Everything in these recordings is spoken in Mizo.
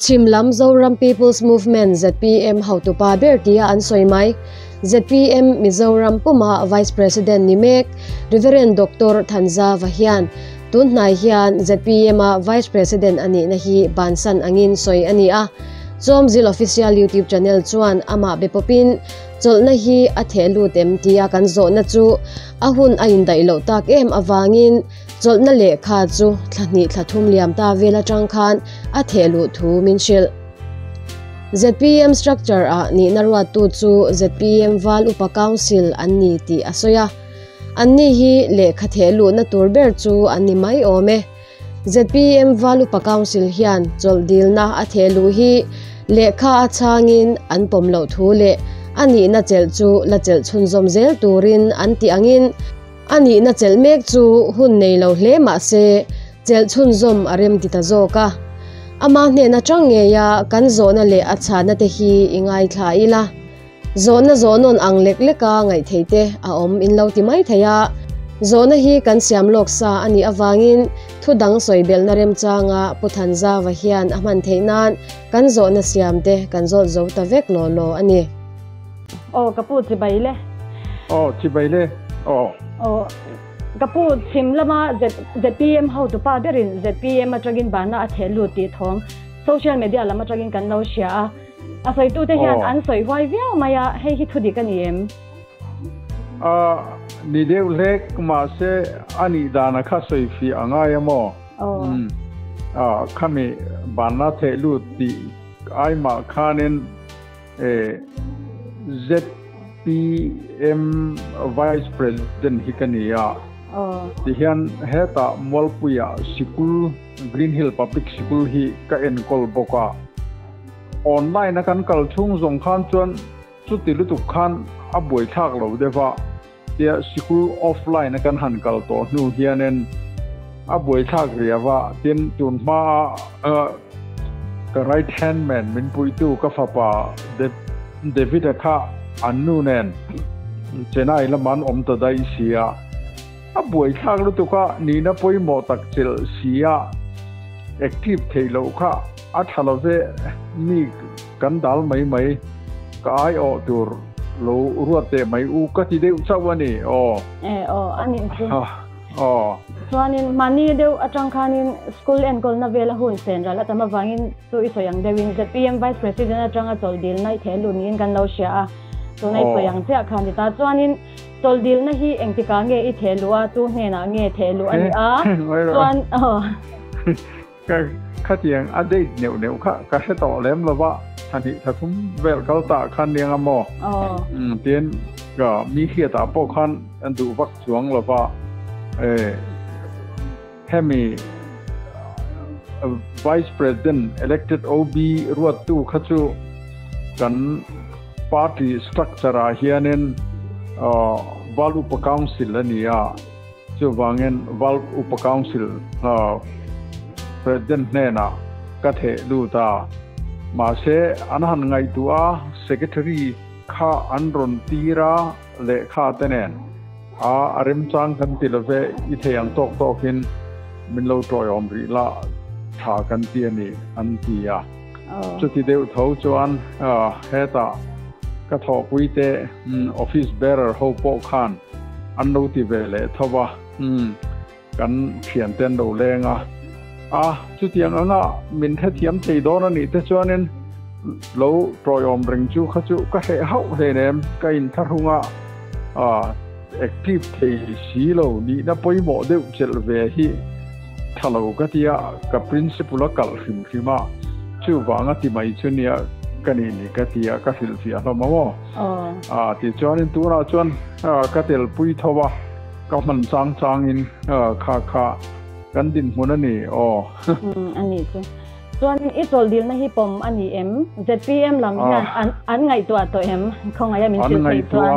Chhim lam Zoram People's Movement, zpm, hotupa ber tia an sawi mai. Zpm Mizoram puma Vice President ni mek Rev. Doctor Thanzava hian tun hnai hian zpm-a Vice President a nihna hi bansan angin sawi a ni a. Chawmzil Official YouTube channel chuan amah be pawpin chawlhna hi a theh lut em tia kan zawhna chu a hun a indaih loh tak em avangin Chawlhna lehkha chu thla hnih thla thum liam ta vel atang khan a theh luh thu min hrilh. Zpm structure ah nihna ruattu chu zpm Val Upa Council an ni tih a sawi a. Anni hi lehkha theh luhna tur ber chu an ni mai awm e. Zpm Val Upa Council hian chawlh dilna a theh luh hi lehkha a chhangin an pawm loh thu leh a nihna chelh chu la chelh chhunzawm zel turin an tih angin A nihna chelh mek chu hun nei lo hle mah se chelh chhunzawm a rem ti ta zawk a. Ama hnen atang ngeia kan zawhna leh a chhahna te hi i ngaithla ila. Zawhna zawhnawn ang lek leka ngaihthei te a awm in lo ti mai thei a. Zawhna hi kan siam lawk sa a nih avangin thu dang sawi belhna remchanga Pu Thanzava hian a hman theih nan kan zawhna siam te kan zawt zo ta vek law law a ni. Aw ka pu chibai le. Aw chibai le aw. Aw ka pu chhim lama ZPM hotupa berin ZPM atangin bana a theh lut tih thawng social media lam atangin kan lo hria a. A sawitute hian an sawi huai viau mai a, hei hi thudik a ni em? A ni deuh hlek mahse a nih dana kha sawi fih a ngai a maw? Aw. Khami bana theh lut tih aimah khanin ZPM Vice President hi ka ni a, tihian hetah Mualpuia sikul Green Hill Public Sikul hi ka enkawl bawk a. Online a kan kal chhung zawng khan chuan chuti lutuk khan a buaithlak lo deuh a, tia sikul offline a kan han kal tawh hnu hianin a buaithlak riau a, tin tun hmaa ka right hand man min puitu ka fapa David-a kha an nu nen Chennai lama an awm ta daih si a, a buaithlak lutuk a, nihna pawimawh tak chelh si a, active theih loh kha a tha lo ve, mi kan dal mai mai ka aiawh tur lo ruat teh mai u ka ti deuh chauh a ni aw. E aw a nih chu. Aw. Chuanin mahni deuh atang khanin school enkawlna vela hun sen ral a tam avangin chu i sawi ang deuhin zpm Vice President atanga chawlh dilna i theh lut niin kan lo hria a, tuna i sawi ang chiah kha a ni ta. Chuanin chawlh dilna hi engtikah nge i theh luh a, tu hnenah nge theh luh a ni a, chuan aw. Ka khatiang a date neuh neuh kha ka hre tawh lem lo va, thla hnih thla thum vel kal ta khan nia nga maw? Tin, ka mi hriatah pawh khan an duh vak chuang lo va, hemi Vice President elected OB ruattu kha chu kan party structure ah hianin Val Upa Council a ni a. Chuvangin Val Upa Council President hnenah ka theh lut a, mahse an han ngaihtuah a, Secretary kha an rawn tir a, lehkha te nen a a remchang kan ti love, i thei ang tawk tawkin min lo tawiawm rih la tha kan ti a ni an ti a. Chuti deuh tho chuan hetah ka thawhpuite Office Bearer ho pawh khan An lo ti ve leh tho va, umm, kan thiante an lo leng a. A, chutiang anga min hrethiam thei dawn a nih te chuanin lo tawiawm reng chu kha chu ka hreh hauh hleinem, ka inthlahrung a, a, active thei si lo nihna pawimawh deuh chelh ve hi tha lo ka ti a, ka principle a kalh hrim hrim a, chuvanga ti mai chu nia ka nih ni ka ti a, ka hrilhfiah hlawm a maw. A tichuanin tunah chuan ka telpui tho a, ka hman chang changin kha kha kan dinhmun a ni aw. A nih chu. Chuanin i chawlhdilna hi pawm a ni em? Zpm lam hian an ngaihtuah tawh em? Khawngaih a min hrilh theih chuan.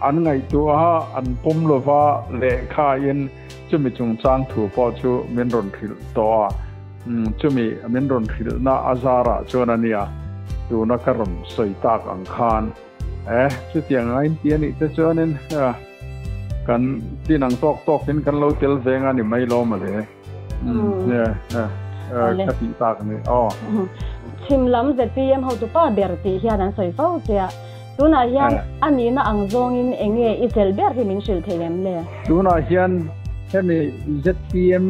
An ngaihtuah a, an pawm lova lehkhain chumi chungchang thu pawh chu min rawn hrilh tawh a. Chumi min rawn hrilhna a zarah chuan a nia, tuna ka rawn sawi tak ang khan e, chutiang a inti a nih te chuanin kan tin ang tawk tawkin kan lo tel veng a ni mai lawm a le. Ka tih tak a ni aw. Chhim lam zpm hotupa ber tih hian an sawi fo che a, tunah hian a nihna ang zawngin eng nge i chelh ber hi min hrilh thei em le? Tunah hian hemi zpm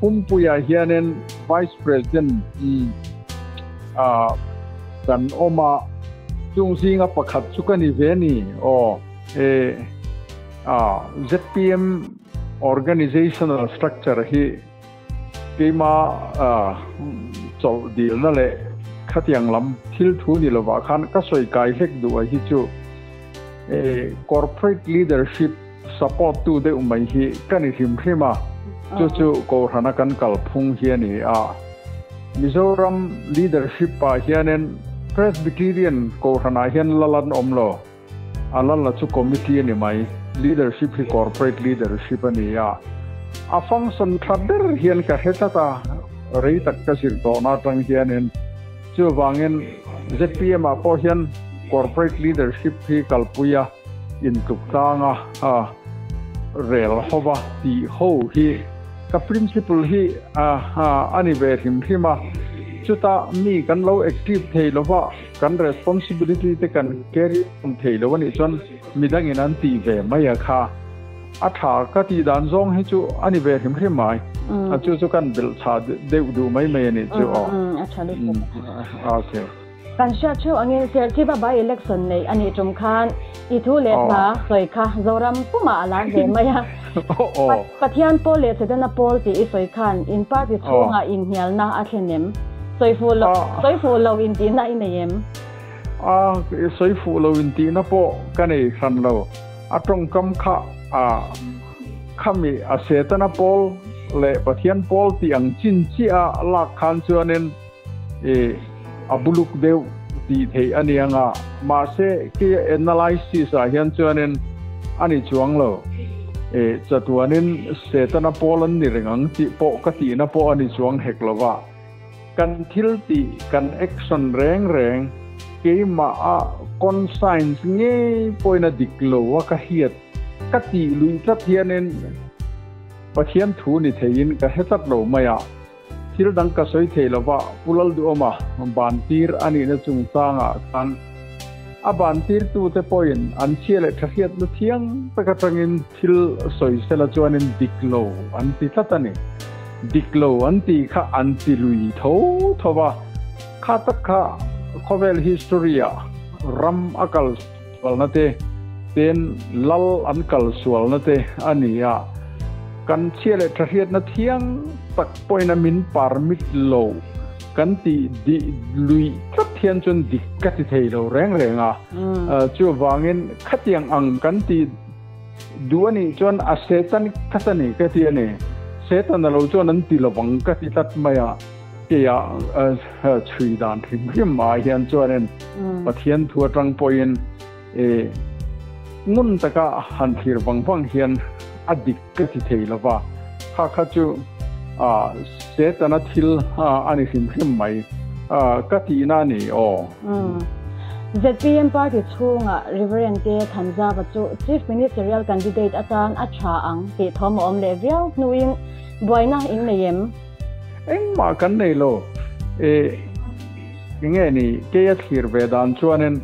pumpuiah hianin Vice President kan awm a, chung zinga pakhat chu ka ni ve ni aw. Zpm organizational structure hi Keima chawlh dilna leh khatiang lam thil thu ni lovah khan ka sawi kai hlek duh a hi chu corporate leadership support tu deuh mai hi ka ni hrim hrim a, chu chu Kohhrana kan kalphung hi a ni a. Mizoram leadership ah hianin Presbyterian Kohhranah hian lal an awm lo. A lal chu committee a ni mai, leadership hi corporate leadership a ni a, a function tha ber hian ka hre tlat a, rei tak ka zir tawhna atang hianin chuvangin zpm ah pawh hian corporate leadership hi kalpui a intluk tlang a, rel hova tih ho hi Ka principle hi a ni ve hrim hrim a, chuta mi kan lo active thei lova kan responsibility te kan carry on thei lo a nih chuan midangin an tih ve mai a kha. A tha ka tih dan zawng hi chu a ni ve hrim hrim mai. A chu chu kan belh chha deuh duh mai mai a nih chu aw. A tha lutuk. Okay. Kan hriat theuh angin Serchhipa by election neih a nih tum khan i thu leh hla sawi kha Zoram pumah a lar ve mai a. Pathian pawl leh Setana pawl tih i sawi khan in party chhungah inhnialna a thlen em? Sawi fuh lo, sawi fuh lo intihna i nei em? A, sawi fuh lo intihna pawh ka nei hran lo. A tawngkam kha a khami a Setana pawl leh Pathian pawl tih ang chin chiah a lak khan chuanin I a buluk deuh tih theih a ni ang a, mahse khi analysis ah hian chuanin a ni chuang lo. I chatuanin Setana pawl an ni reng ang tih pawh ka tihna pawh a ni chuang hek lo va. Kan thil tih, kan action reng reng keimah a conscience ngei pawhin a dik lo a ka hiat ka tih luih tlat hianin Pathian thu ni theiin ka hre tlat lo mai a. Thil dang ka sawi thei lova, Pu Lalduhawma bantir a nihna chungchangah khan a bantirtute pawhin an chhia leh thahriatna thiang tak atangin thil sawi sela chuanin dik lo an ti tlat a ni. Dik lo an tih kha an ti lui tho tho va, kha tak kha khawvel history-ah ram a kal sualna te, ten lal an kal sualna te a ni a, kan chhia leh thahriatna thiang tak pawhin a min permit lo kan tih dih luih tlat hian chuan dik ka ti thei lo reng reng a, chuvangin khatiang ang kan tih duh a nih chuan a Satan khat a ni ka ti a ni, Satan a lo chuan an ti lovang ka ti tlat mai a. Keia chhui dan hrim hrim ah hian chuanin Pathian thu atang pawhin ngun taka han thlir vang vang hian a dik ka ti thei lo va, kha kha chu Setana thil a ni hrim hrim mai ka tihna a ni aw. Zpm party chhunga Reverend Te Thanzava chu Chief Ministerial candidate atan a tha ang tih thawm a awm leh viau hnuin buaina in nei em? Engmah kan nei lo. E, enge ni, kei a thlir ve dan chuanin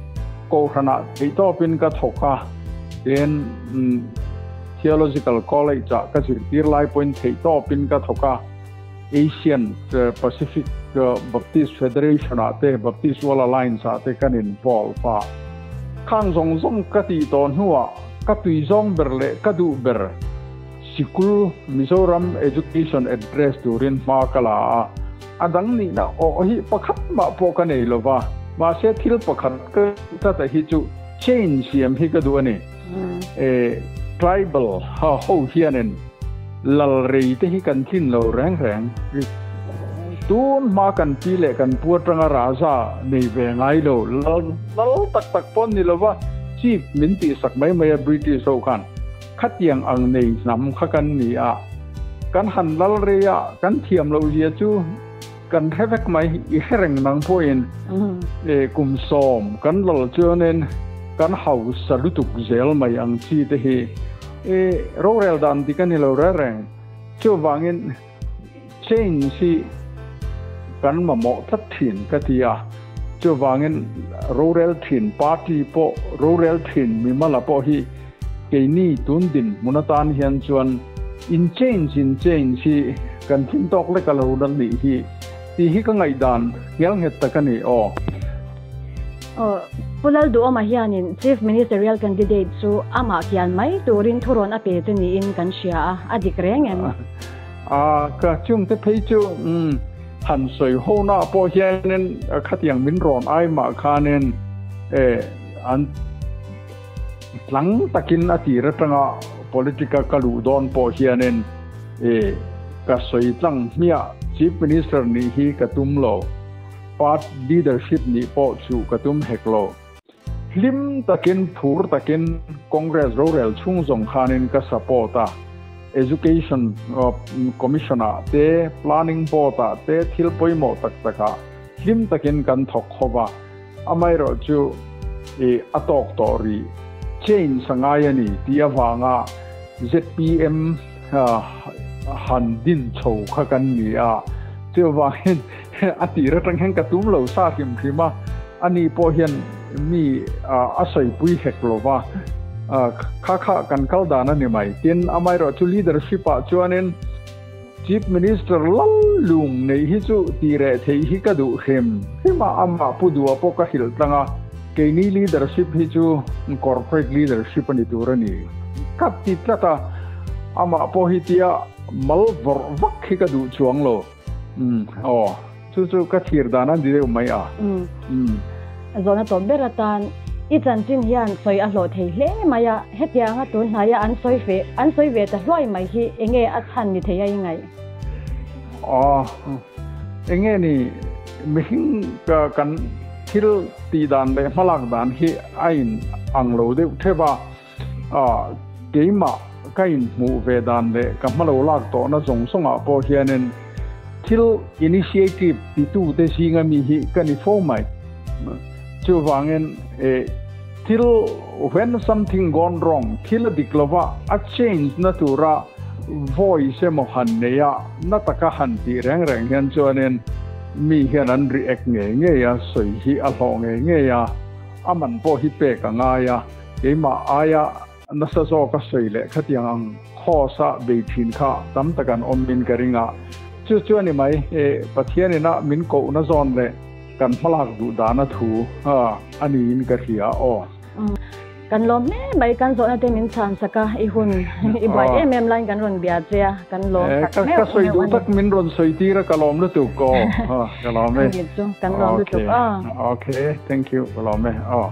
Kohhranah theihtawpin ka thawk a, tin Theological College-ah ka zirtir lai pawhin theihtawpin ka thawk a, Asian Pacific Baptist Federation-ah te, Baptist World Alliance-ah te kan involve a. Khang zawng zawng ka tih tawh hnuah ka tui zawng ber leh ka duh ber, Sikul Mizoram Education Address turin hma ka la a, a dang nihna awh hi pakhat mah pawh ka nei lova, mahse thil pakhat ka duh tlat a hi chu change siam hi ka duh a ni. E tribal ho hianin lal rei te hi kan tlin lo reng reng. Tun hma kan pi leh kan pu atanga raja nei ve ngai lo, lal lal tak tak pawh ni lova chief min tihsak mai mai a British ho khan. Khatiang ang nei hnam kha kan ni a, kan han lal rei a, kan thiam loh zia chu kan hre vek mai, i hre reng nang pawhin kum sawm kan lal chuanin kan hausa lutuk zel mai ang chi te hi rorel dan dik a ni lo reng reng. Chuvangin change hi kan mamawh tlat thin ka ti a. Chuvangin rorel thin party pawh rorel thin mimala pawh hi keini tun din hmun atan hian chuan in change in change hi kan thim tawk lek a lo la nih hi tih hi ka ngaihdan nghel nghet tak a ni aw. Aw, Pu Lalduhawma hianin Chief Ministerial Candidate chu amah kian mai turin thurawn a pe che niin kan hria a, a dik reng em? A, ka chungte phei chu umm han sawi ho na pawh hianin khatiang min rawn ai mah khanin e an tlang takin a tir atanga politica ka luh dawn pawh hianin e ka sawi tlang hmiah Chief Minister nih hi ka tum lo, Part leadership nih pawh chu ka tum hek lo. Hlim takin, phur takin Congress rorel chhung zawng khanin ka support a. Education Commission ah te, Planning Board ah te thil pawimawh tak takah hlim takin kan thawk ho va. Amaherawhchu i a tawk tawh rih. Change a ngai a ni tih avanga zpm han din chho kha kan ni a. Chuvangin a tir atang hian ka tum lo sa hrim hrim a. Ani pawh hian mi a sawipui hek lo va, kha kha kan kal dan a ni mai. Tin, amaherawhchu leadership ah chuanin Chief Minister lal lung neih hi chu tih reh theih hi ka duh hrim hrim a, amah Pu Dua pawh ka hrilh tlang a, keini leadership hi chu corporate leadership a ni tur a ni ka ti tlat a, amah pawh hi tia mal vawrh vak hi ka duh chuang lo. Umm aw chu chu ka thlir dan a ni deuh mai a. Umm zawhna tawp ber atan i chanchin hian sawi a hlawh thei hle mai a, hetianga tun hnaia an sawi ve an sawi ve ta hluai mai hi enge a chhan ni thei a i ngaih? Aw enge ni mihring ka kan thil tih dan leh hmalak dan hi a in ang lo deuh theuh a, Keimah ka inhmuh ve dan leh ka hmalo lak tawhna zawng zawngah pawh hianin thil initiative titute zinga mi hi ka ni fo mai. Chuvangin thil when something gone wrong, thil a dik lova a change na tura voice emaw han nei a, na taka han tih reng reng hian chuanin mi hian an react ngei ngei a, sawi hi a hlawh ngei ngei a, a man pawh hi pek a ngai a. Keimah aia nasa zawk a sawi leh khatiang ang cause a bei thin kha tam tak an awm in ka ring a. Chu chu a ni mai, e Pathian ina min kohna zawn leh kan hmalak duh dana thu a niin ka hria aw. Kan lawm hle mai, kan zawhna te min chhan sak a, i hun i buai em em laiin kan rawn bia che a, kan lawm tak meuh meuh a ni. Ka sawi duh tak min rawn sawi tir a, ka lawm lutuk aw, ka lawm e. Kan lawm lutuk aw. Okay, thank you, ka lawm e aw.